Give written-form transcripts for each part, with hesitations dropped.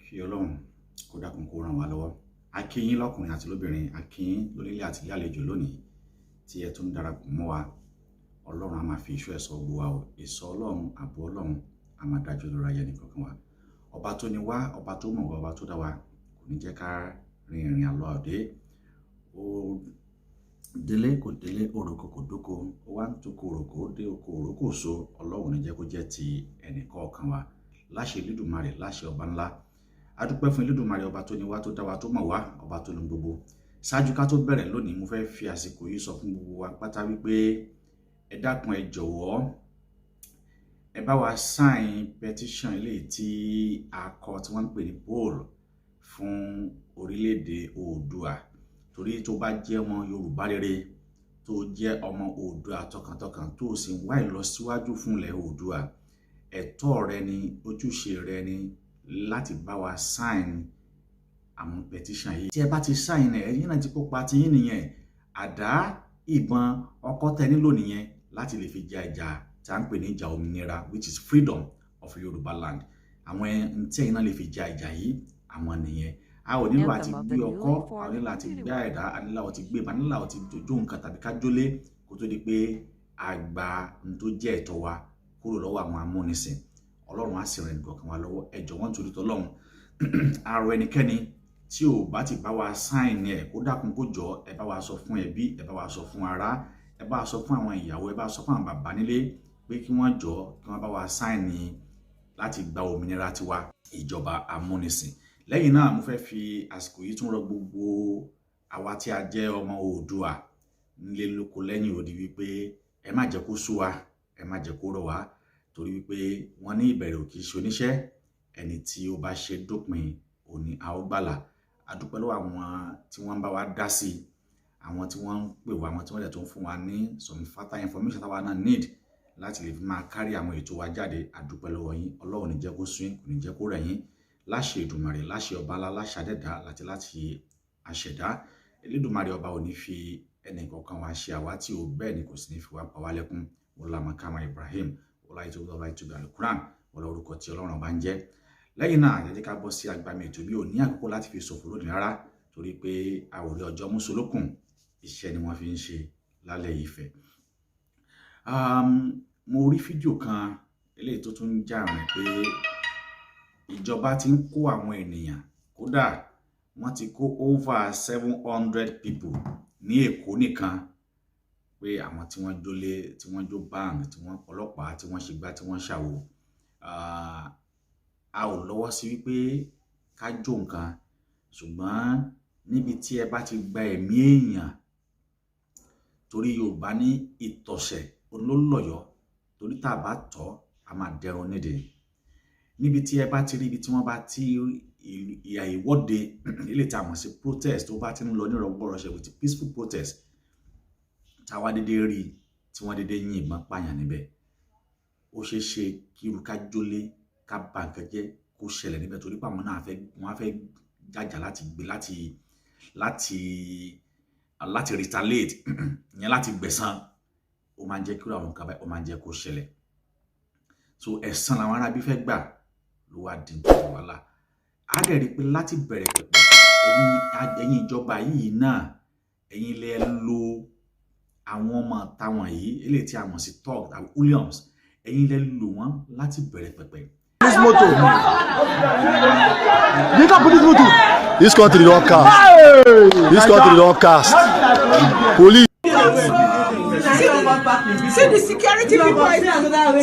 Kí Ọlọ́run kó dákun kó ràn wá lọ́wọ́. A kí yín lọ́kùnrin àti lóbìnrin, a kí yín lónílé àti lálejò lónìí tí ẹ tún darapọ̀ mọ́ wa. Ọlọ́run á máa fi ìṣọ́ ẹ̀ ṣọ́ gbogbo wa o. Ìṣọ́ Ọlọ́run, ààbò Ọlọ́run á máa dájú lórí ayé ẹnìkọ̀ọ̀kan wa. Ọba tó ní wá, ọba tó mọ̀ wá, ọba tó dá wa, kò ní jẹ́ ká rin ìrìn àlọ́ òde. Ó délé kò délé, òròkò kò dóko, ó wá ń tóko òròkò, ó dé oko òròkò so. Ọlọ́run ní jẹ́ kó jẹ́ ti ẹnìkọ̀ọ̀kan wa. Láṣẹ Elédùmarè, láṣẹ ọba ńlá. A dúpẹ́ fún Elédùmarè, ọba tó ní wá, tó dá wa, tó mọ̀ wá, ọba tó ní gbogbo. Ṣáájú ká tó bẹ̀rẹ̀ lónìí, mo fẹ́ fi àsìkò yìí sọ fún gbogbo wa pátá wípé ẹ dákun, ẹ jọ̀wọ́, ẹ bá wa sign petition eléyìí tí a kọ, tí wọ́n ń pè ní poll fún orílẹ̀-èdè Oòduà. Torí tó bá jẹ́ ọmọ Yorùbá rere, tó jẹ́ ọmọ Oòduà tọkàntọkàn, tó sì ń wá ìlọsíwájú fún ilẹ̀ Oòduà, ẹ̀tọ́ rẹ ni, ojúṣe rẹ ni láti bá wa sign àwọn petition yìí. Tí ẹ bá ti sign ẹ, ẹ̀yin náà ti kópa tí yín nìyẹn. Àdá, ìbọn, ọkọ́ tẹ nílò nìyẹn láti lè fi ja ìjà tí a ń pè ní ìjà òmìnira, which is freedom of Yorùbá land. Àwọn tí ẹ̀yin náà lè fi ja ìjà yìí, àwọn nìyẹn. A ò nílò àti gbé ọkọ́, a ò nílò àti gbé àdá, a nílò àti gbé ìbọn, a nílò àti jó nǹkan tàbí ká jólé kó tó di pé a gba n tó jẹ́ ẹ̀tọ́ wa kúrò lọ́wọ́ àwọn amúnisìn. Ọlọ́run á sì ràn ẹnìkọ̀ọ̀kan wa lọ́wọ́. Ẹ jọ̀wọ́, nítorí tọ́lọ́run, àrò ẹnikẹ́ni tí ò bá ti bá wa sign ẹ̀, kó dákun kó jọ, ẹ bá wa sọ fún ẹbí, ẹ bá wa sọ fún ará, ẹ bá wa sọ fún àwọn ìyàwó, ẹ bá wa sọ fún àwọn bàbá nílé pé kí wọ́n jọ, kí wọ́n bá wa sign láti gba òmìnira tiwa ìjọba amúnisìn. Lẹ́yìn náà, mo fẹ́ fi àsìkò yìí tún rọ gbogbo àwa tí a jẹ́ ọmọ Oòduà nílé lóko lẹ́yìn odi wípé ẹ má jẹ́ kó sú wa, ẹ má jẹ́ kó rọ̀ wá, torí wípé wọ́n ní ìbẹ̀rẹ̀ ò kì í ṣe oníṣẹ́. Ẹni tí ó bá ṣe dópin òní a ó gbàlà. A dúpẹ́ lọ́wọ́ àwọn tí wọ́n ń bá wa dá sí i, àwọn tí wọ́n ń pè wá, àwọn tí wọ́n dẹ̀ tó ń fún wa ní some further information táwa náà need láti lè fi máa kárí àwọn ètò wa jáde. A dúpẹ́ lọ́wọ́ yín. Ọlọ́run ní jẹ́ kó sú yín, kò ní jẹ́ kó rẹ̀ yín. Láṣẹ Èdùmàrè, láṣẹ ọba ńlá, láṣẹ adẹ́dá láti àṣẹ̀dá Elédùmarè, ọba ò ní fi ẹnì kọ̀ọ̀kan wa ṣe àwátì o. Bẹ́ẹ̀ ni kò sì ní fi wá pa wá lẹ́kún. Wọlá makama Ibrahim, wọlá ètò, wọlá ètò Alukuran, wọlá orúkọ tí Ọlọ́run ọba ń jẹ́. Lẹ́yìn náà, ẹ jẹ́ ká bọ́ sí agbami ètò. Mi ò ní àkókò láti fi ṣòfò lónìí rárá, torí pé a ò rí ọjọ́ mùsùlùkùn, iṣẹ́ ni wọ́n fi ń ṣe lálẹ́ ìfẹ́. Mo rí fídíò kan eléyìí tó tún ń jà rìn pé ìjọba ti ń kó àwọn ènìyàn. Kódà wọ́n ti kó over 700 people ní Èkó nìkan, pé àwọn tí wọ́n jólé, tí wọ́n jó bank, tí wọ́n ọlọ́pàá, tí wọ́n ṣe gbá, tí wọ́n ṣàwò. A ò lọ́wọ́ sí wípé ká jó nǹkan, ṣùgbọ́n níbi tí ẹ bá ti gba ẹ̀mí èèyàn, torí Yorùbá ní ìtọ̀sẹ̀ olólọ́yọ̀, torí tá a bá tọ́ a máa dẹrun nídìí. Níbi tí ẹ bá ti rí ibi tí wọ́n bá ti ìyà ìwọ́de ilé tí a mọ̀ sí protest tó bá ti ń lọ nírọ̀gbọ̀rọ̀ṣẹ̀ with peaceful protest, táwa dédé rí tí wọ́n dédé yìnbọn pààyàn níbẹ̀, ó ṣeé ṣe kí irú ká jólé, ká bà nǹkan jẹ́ kó ṣẹlẹ̀ níbẹ̀, torí pé àwọn náà fẹ́, wọ́n á fẹ́ jàjà láti gbé láti retaliate, ìyẹn láti gbẹ̀san. Ó máa ń jẹ́ kí irú àwọn nǹkan báyìí, ó máa ń jẹ́ kó ṣẹlẹ̀. So ẹ̀san làwọn aráabí fẹ́ gbà ló wá di wàhálà. Á dẹ̀ rí i pé láti bẹ̀rẹ̀ pẹ̀pẹ̀, ẹ̀yin ìjọba yìí náà, ẹ̀yin lẹ lo àwọn ọmọ táwọn yìí, eléyìí tí a mọ̀ sí thug tàbí hooligans, ẹ̀yin lẹ lò wọ́n láti bẹ̀rẹ̀ pẹ̀pẹ̀. Police motor. You can police motor. This country don cast. This country don cast. Police. See the security people.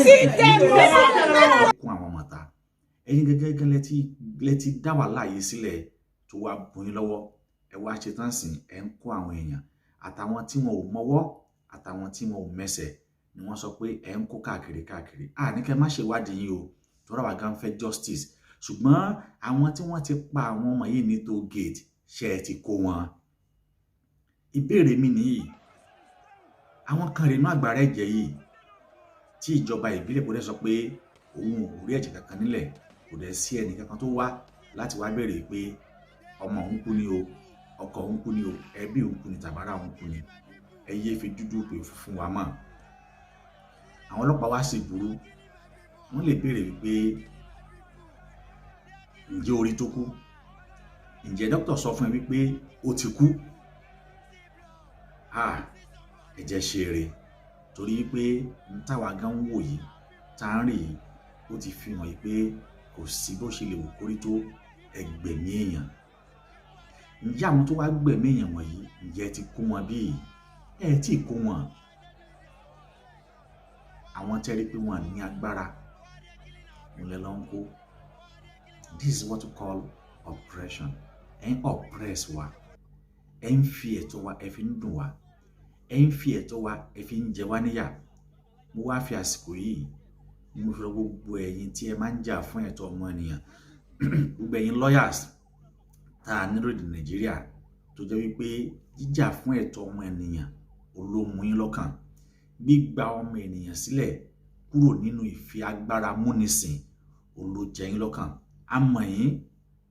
See them. Kún àwọn ọmọ ta, ẹ̀yin gẹ́gẹ́ lẹ ti dá wàhálà yìí sílẹ̀ tó wá bùn yín lọ́wọ́. Ẹ wá ṣe tán sìn, ẹ ń kó àwọn èèyàn, àtàwọn tí wọn ò mọwọ́, àtàwọn tí wọn ò mẹsẹ̀ ni wọ́n sọ pé ẹ ń kó káàkiri káàkiri. À ní kẹ́ má ṣe wádìí yín o, tọ́ra wa gan fẹ́ justice, ṣùgbọ́n àwọn tí wọ́n ti pa àwọn ọmọ yìí ní toll gate, ṣe ẹ ti kó wọn? Ìbéèrè mi nìyí. Àwọn kan rèé inú àgbàrá ẹ̀jẹ̀ yìí tí ìjọba ìbílẹ̀ kò dẹ̀ sọ pé òun ò rí ẹ̀jẹ̀ kankan nílẹ̀, kò dẹ̀ sí ẹnì kankan tó wá láti wá béèrè pé ọmọ òun kú ni o, ọkọ òun kú ni o, ẹbí òun kú ni, tàbárà òun kú ni. Ẹ yéé fi dúdú pé funfun wa mọ̀. Àwọn ọlọ́pàá wá sì burú, wọ́n lè béèrè wípé Ǹjẹ́ orí tó kú? Ǹjẹ́ dókítà sọ fún ẹ wípé ó ti kú? Ẹ jẹ́ ṣe eré, torí pé n táwa gan ń wò yìí, tá ń rí yìí, ó ti fi hàn yìí pé kò sí bó ṣe lè wù kórí tó ẹgbẹ̀mí èèyàn. Ǹjẹ́ àwọn tó wá gbẹ̀mí èèyàn wọ̀nyí, ǹjẹ́ ẹ ti kó wọn bí? Ẹ tí ì kó wọn. Àwọn tẹ́rí pé wọ́n ní agbára ńlẹ̀ ló ń kó. This is what we call oppression. Ẹ ń oppress wa, ẹ ń fi ẹ̀tọ́ wa, ẹ fi ń dùn wa, ẹ ń fi ẹ̀tọ́ wa, ẹ fi ń jẹ wá níyà. Mo wá fi àsìkò yìí, mo fi rọ gbogbo ẹ̀yin tí ẹ máa ń jà fún ẹ̀tọ́ ọmọnìyàn, gbogbo ẹ̀yin lawyers tá a ní lórílẹ̀ Nàìjíríà, tó jẹ́ wípé jíjà fún ẹ̀tọ́ ọmọ ènìyàn olómú yín lọ́kàn, gbígba ọmọ ènìyàn sílẹ̀ kúrò nínú ìfi agbára múnisìn olójẹ yín lọ́kàn. A mọ̀ yín,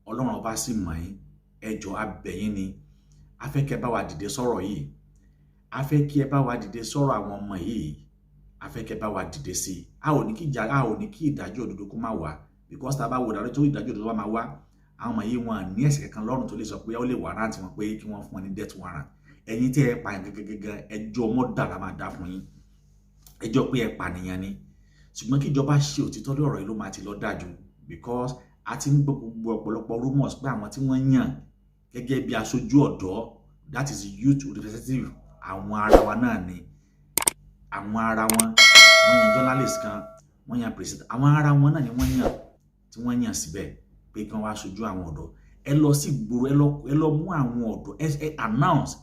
Ọlọ́run ọba sì mọ̀ yín. Ẹ jọ̀ọ́, a bẹ̀ yín ni, a fẹ́ kẹ́ bá wa dìde sọ̀rọ̀ yìí, a fẹ́ kí ẹ bá wa dìde sọ̀rọ̀ àwọn ọmọ yìí, a fẹ́ kẹ́ bá wa dìde sí i. A ò ní kí ìjà, a ò ní kí ìdájọ́ òdodo kó má wá, because tá a bá wo ìdájọ́ tó ìdájọ́ òdodo bá máa wá, àwọn ọmọ yìí, wọn ní ẹ̀ṣẹ̀ kankan lọ́rùn tó lè sọ pé ó lè warrant wọn pé kí wọ́n fún wọn ní death warrant. Ẹ̀yin tí ẹ pààyàn gẹ́gẹ́gẹ́, ẹjọ́ murder la máa dá fún yín, ẹjọ́ pé ẹ pànìyàn ni. Ṣùgbọ́n kí ìjọba ṣe òtítọ́ lórí ọ̀rọ̀ yìí ló máa ti lọ dájú, because a ti ń gbọ́ gbogbo ọ̀pọ̀lọpọ̀ rumors pé àwọn tí wọ́n yàn gẹ́gẹ́ bí aṣojú ọ̀dọ́, that is youth representative, àwọn ara wa náà ni. Àwọn ara wọn, wọ́n yan journalist kan, wọ́n yan president, àwọn ara wọn náà ni wọ́n yàn, tí wọ́n yàn síbẹ̀ pé kí wọ́n wá ṣojú àwọn ọ̀dọ́. Ẹ lọ sí ìgboro, ẹ lọ mú àwọn ọ̀dọ́, ẹ announce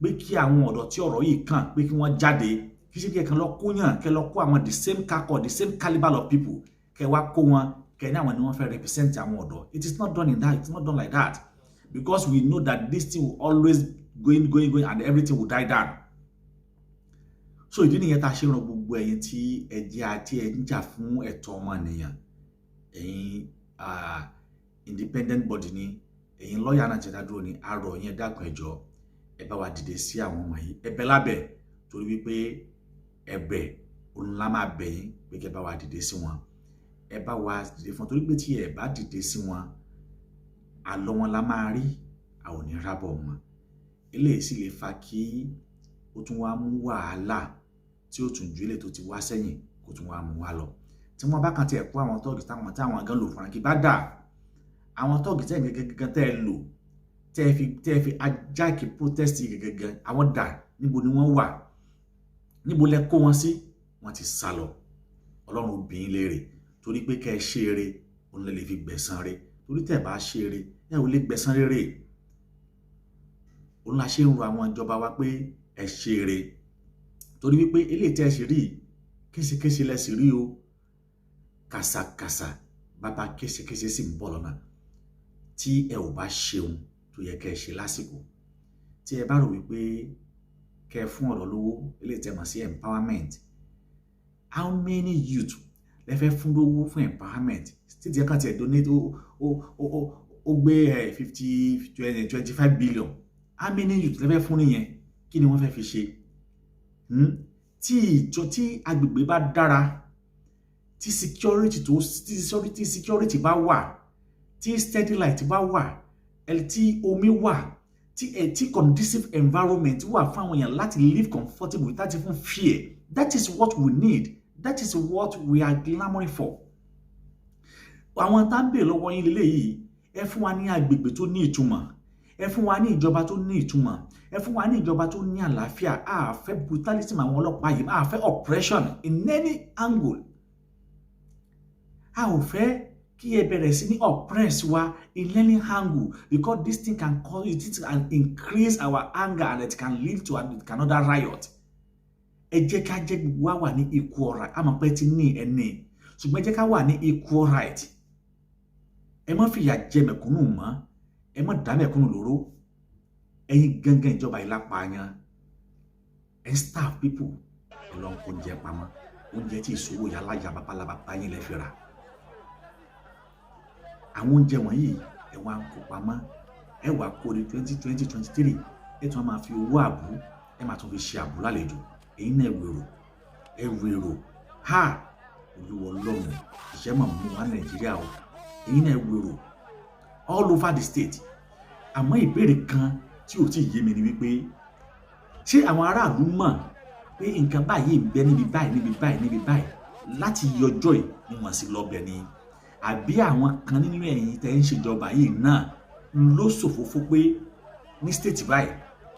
pé kí àwọn ọ̀dọ́ tí ọ̀rọ̀ yìí kàn pé kí wọ́n jáde. Kí ṣe kí ẹ kàn lọ kó yàn, kẹ lọ kó àwọn the same caucus, the same caliber of people, kẹ wá kó wọn, kẹ ní àwọn ni wọ́n fẹ́ represent àwọn ọ̀dọ́. It is not done in that, it is not done like that, because we know that this thing will always going, going, going, and everything will die down. So ìdí nìyẹn tá a ṣe ràn gbogbo ẹ̀yin tí ẹ jẹ́ àti ẹ ń jà fún ẹ̀tọ́ ọmọnìyàn, ẹ̀yin independent body ni, ẹ̀yin lọ́ọ̀yà náà ti dá dúró ni, a rọ̀ yín, dákun, ẹ jọ̀ọ́, ẹ bá wa dìde sí àwọn ọmọ yìí. Ẹ̀bẹ̀ lábẹ́, torí wípé ẹ̀bẹ̀ òun la máa bẹ̀ yín pé kẹ́ bá wa dìde sí wọn. Ẹ bá wa dìde fún wọn, torí pé tí ẹ bá dìde sí wọn, àlọ́ wọn la máa rí, a ò ní rábọ̀ wọn. Eléyìí sì lè fa kí ó tún wá mú wàhálà tí ó tún ju eléyìí tó ti wá sẹ́yìn, kó tún wá mú wá lọ. Tí wọ́n bá kàn tiẹ̀ kó àwọn tọ́ọ̀gì táwọn gan lò fúnra kí bá dà, àwọn tọ́ọ̀gì tẹ́ gẹ́gẹ́ tẹ́ ẹ lò, tẹ́ ẹ fi hijack protest gẹ́gẹ́, àwọn dà? Níbo ni wọ́n wà? Níbo lẹ kó wọn sí? Wọ́n ti sá lọ. Ọlọ́run obìnrin léèrè, torí pé kẹ́ ẹ ṣe eré òun lè lè fi gbẹ̀san rere, torí tẹ́ ẹ bá ṣe eré, ẹ ò lè gbẹ̀san rere. Òun la ṣe ń rọ àwọn ìjọba wa pé ẹ ṣe eré, torí wípé eléyìí tẹ́ ẹ ṣe rí, kéṣekéṣe lẹ sì rí o, kàsàkàsà bàbá kéṣekéṣe sì ń bọ̀ lọ́nà tí ẹ ò bá ṣeun tó yẹ kẹ́ ẹ ṣe lásìkò. Tí ẹ bá rò wípé kẹ́ ẹ fún ọ̀dọ́ lówó, eléyìí tẹ́ mọ̀ sí empowerment, how many youth lẹ fẹ́ fún lówó fún empowerment? Títí ẹ kàn tiẹ̀ donate, ó gbé 50, 20, 25 billion, how many youth lẹ fẹ́ fún nìyẹn? Kí ni wọ́n fẹ́ fi ṣe? Tí ìjọ, tí agbègbè bá dára, tí security tó tí security bá wà, tí steady light bá wà, tí omi wà, tí ẹ tí conducive environment wà fún àwọn èèyàn láti live comfortable without even fear, that is what we need, that is what we are clamoring for. Àwọn tá ń bèèrè lọ́wọ́ yín lélẹ́yìí, ẹ fún wa ní agbègbè tó ní ìtumọ̀, ẹ fún wa ní ìjọba tó ní ìtumọ̀, ẹ fún wa ní ìjọba tó ní àlàáfíà. A fẹ́ brutality àwọn ọlọ́pàá yìí, a fẹ́ oppression in any angle, a ò fẹ́ kí ẹ bẹ̀rẹ̀ sí ní oppress wa in any angle, because this thing can cause it can increase our anger and it can lead to another riot. Ẹ jẹ́ ká jẹ́ gbogbo wa wà ní equal right. A mọ̀ pé ti ní ẹni, ṣùgbọ́n ẹ jẹ́ ká wà ní equal right. Ẹ má fìyà jẹ mẹ̀kúnnù mọ́, ẹ má dá mẹ̀kúnnù lóró. Ẹ̀yin gangan ìjọba yìí lápá yan, ẹ starve people, ẹ lọ ń kó oúnjẹ pamọ́, oúnjẹ tí ìṣòwò yàrá yà babalaba yín lẹ fi rà àwọn oúnjẹ wọ̀nyí, ẹ wá ń kó pamọ́, ẹ wá kó ní 2023, ẹ tún máa fi owó àbú, ẹ máa tún fi ṣe àbú lálejò. Èyí náà, ẹ wèrò, ẹ wèrò ha! Olúwa Ọlọ́run, ìṣẹ́ mọ̀ mú wa Nàìjíríà o. Èyí náà, ẹ wèrò. all over the state. Àmọ́ ìbéèrè kan tí ò tí ì yé mi ni wípé, ṣé àwọn aráàlú mọ̀ pé nǹkan báyìí ń bẹ níbi báyìí, níbi báyìí, níbi báyìí láti yọjọ́ yìí ni wọ́n sì lọ́bẹ̀ ni, àbí àwọn kan nínú ẹ̀yin tẹ́ ń ṣèjọba yìí náà ló ṣòfófó pé ní state báyìí,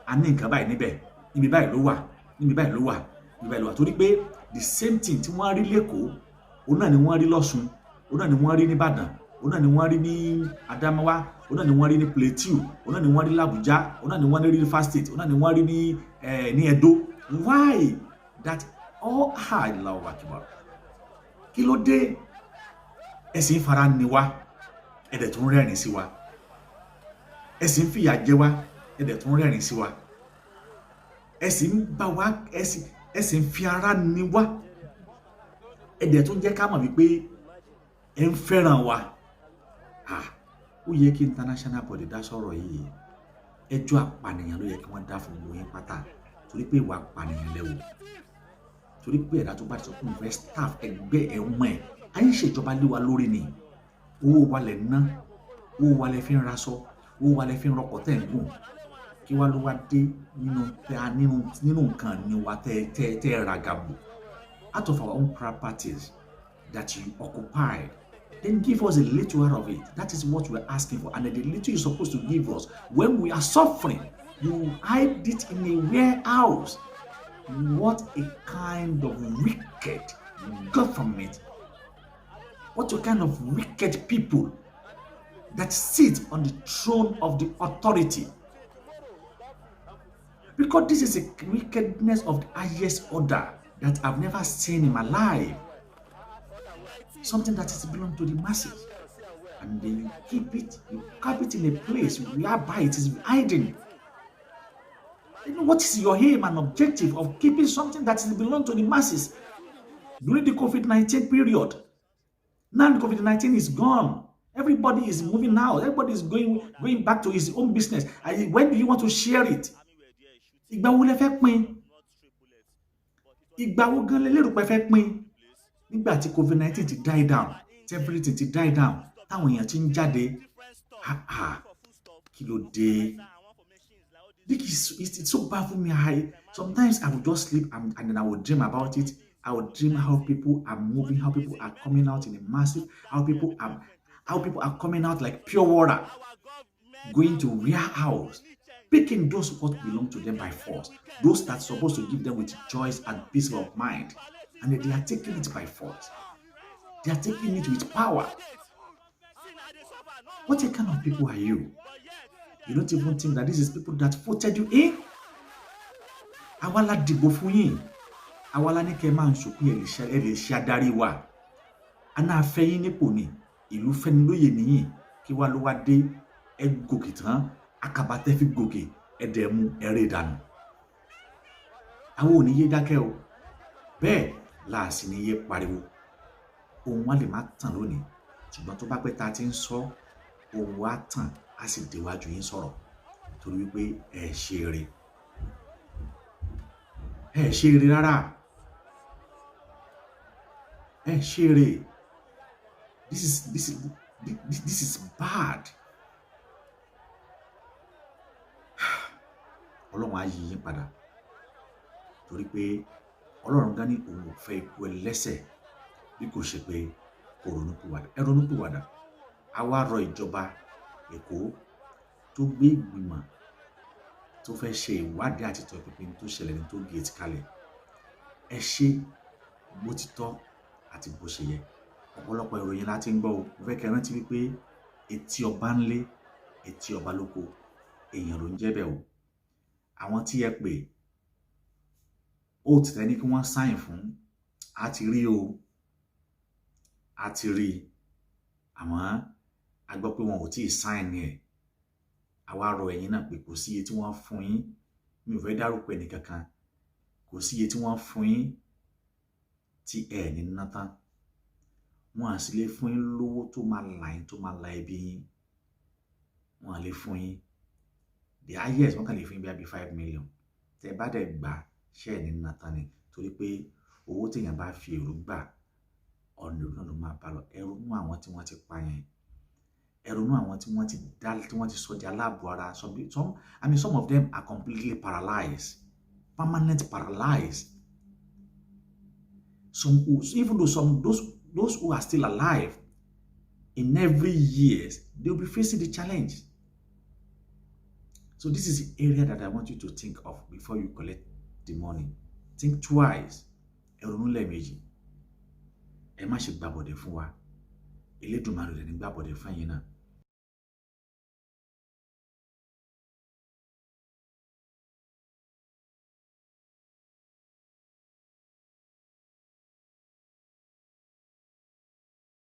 a ní nǹkan báyìí níbẹ̀, níbi báyìí ló wà, níbi báyìí ló wà, níbi báyìí ló wà? Torí pé the same thing tí wọ́n rí l'Ékòó, òun náà ni wọ́n rí lọ́ṣun, òun náà ni wọ́n rí nìbàdàn, òun náà ni wọ́n rí ní Adamawa, òun náà ni wọ́n rí ní Plateau, òun náà ni wọ́n rí l'Abuja, òun náà ni wọ́n rí ní Rivers State, òun náà ni wọ́n rí ní Edo. Why that all? Allahu Akbar! Kí ló dé? Ẹ̀sìn fara ni wá, ẹ̀dẹ̀ tún rẹ́rìn sí wa. Ẹ̀sìn fìyà jẹ wá, ẹ̀dẹ̀ tún rẹ́rìn sí wa. Ẹ̀sìn ń bá wa, ẹ̀sìn fi ara ni wá, ẹ̀dẹ̀ tún jẹ́ ká mọ̀ wípé ẹ̀ ń fẹ́ràn wa. Ó yẹ kí international body dá sọ̀rọ̀ yìí. Ẹjọ́ apànìyàn ló yẹ kí wọ́n dá fún gbogbo yín pátá, torí pé ìwà apànìyàn lẹ́wọ̀, torí pé ẹ̀dá tó bá ti sọ pé òun fẹ́ staff ẹgbẹ́ ẹ̀ mọ́ ẹ̀ à ń ṣèjọba lé wa lórí ni. Owó wa lẹ̀ ná, owó wa lẹ̀ fi ń raṣọ, owó wa lẹ̀ fi ń rọkọ̀ tẹ̀ ń gùn. Kí wá ló wá dé nínú tẹ nínú nínú nǹkan ni wa tẹ tẹ tẹ ragabo out of our own properties that you occupied? Then give us a little out of it. That is what we're asking for. And the little you're supposed to give us when we are suffering, you hide it in a warehouse. What a kind of wicked government! What a kind of wicked people that sit on the throne of the authority! Because this is a wickedness of the highest order that I've never seen in my life. Something that is belong to the masses. And then you keep it, you keep it in a place whereby it is hiding. You know, what is your aim and objective of keeping something that is belong to the masses during the COVID-19 period? Now the COVID-19 is gone. Everybody is moving out. Everybody is going back to his own business. And when do you want to share it? Ìgbà wo lẹ fẹ́ pín? Ìgbà wo gan lẹ lérò pé fẹ́ pín? Nígbà tí COVID-19 ti die down, tí everything ti die down, táwọn èèyàn ti ń jáde. Ah ah, kí ló dé? This is it's so bad for me. I sometimes I will just sleep and then I will dream about it. I will dream how people are moving, how people are coming out in a massive, how people are coming out like pure water, going to warehouse, picking those what belong to them by force, those that supposed to give them with joy and peace of mind, and they are taking it by force. They are taking it with power. What a kind of people are you? You don't even think that this is people that voted you in? Àwa la dìbò fún yín. Àwa la ní kẹ́ máa ń sòkú ẹ lè ṣe adarí wa. A náà fẹ́ yín nípò ni, ìlú fẹ́ni lóye nìyín. Kí wá ló wá dé? Ẹ gòkè tán, àkàbà tẹ́ fi gòkè, ẹ dẹ̀ mú ẹrẹ́ ìdànù. Àwọn ò ní yé dákẹ́ o. Bẹ́ẹ̀ láàsì ní yé pariwo. Ohùn wa lè má tàn lónìí, ṣùgbọ́n tó bá pẹ́ tá a ti ń sọ, ohùn wa tàn, á sì déwájú yín sọ̀rọ̀, torí wípé ẹ ṣe eré, ẹ ṣe eré rárá, ẹ ṣe eré. This is bad. Ọlọ́run á yí yín padà, torí pé Ọlọ́run gan ní òun ò fẹ́ ikú ẹlẹ́ṣẹ̀ bí kò ṣe pé kò ronúpìwàdà. Ẹ ronúpìwàdà. A wá rọ ìjọba Èkó tó gbé ìgbìmọ̀ tó fẹ́ ṣe ìwádìí àti tọpinpin tó ṣẹlẹ̀ ní toll gate kalẹ̀. Ẹ ṣe bó ti tọ́ àti bó ṣe yẹ. Ọ̀pọ̀lọpọ̀ ìròyìn la ti ń gbọ́ o. Mo fẹ́ kẹ́ rántí wípé etí ọba ń lé, etí ọba lóko, èèyàn ló ń jẹ́ bẹ́ẹ̀ o. Àwọn tí ẹ pè ó ti tẹ́ ní kí wọ́n sign fún, a ti rí o, a ti rí, àmọ́ a gbọ́ pé wọn ò tí ì sign ẹ̀. Àwa rọ ẹ̀yin náà pé kò sí iye tí wọ́n fún yín. Mi ò fẹ́ dárúkọ ẹnì kankan. Kò sí iye tí wọ́n fún yín tí ẹ ní ná tán. Wọn à sì lè fún yín lówó tó máa là yín, tó máa la ẹbí yín. Wọn à lè fún yín. The highest wọ́n kàn lè fún yín bí i 5 million. Tẹ́ bá dẹ̀ gbà, ṣé ẹ̀ ní ná tán ni? Torí pé owó téèyàn bá fi èrú gbà, ọ̀nà èrú náà ló máa bá lọ. Ẹ ronú àwọn tí wọ́n ti pa yẹn. Ẹ Ẹ ronú àwọn tí wọ́n ti dá, tí wọ́n ti sọ di aláàbọ̀ ara. Some, I mean, some of them are completely paralyzed, permanent paralyzed. Some who, even though some those who are still alive, in every years they will be facing the challenge. So this is the area that I want you to think of before you collect the money. Think twice. Ẹ ronú lẹ́ẹ̀mejì. Ẹ má ṣe gbàbọ̀dẹ̀ fún wa. Elédùmarè rẹ̀ ní gbàbọ̀dẹ̀ fún ẹ̀yin náà.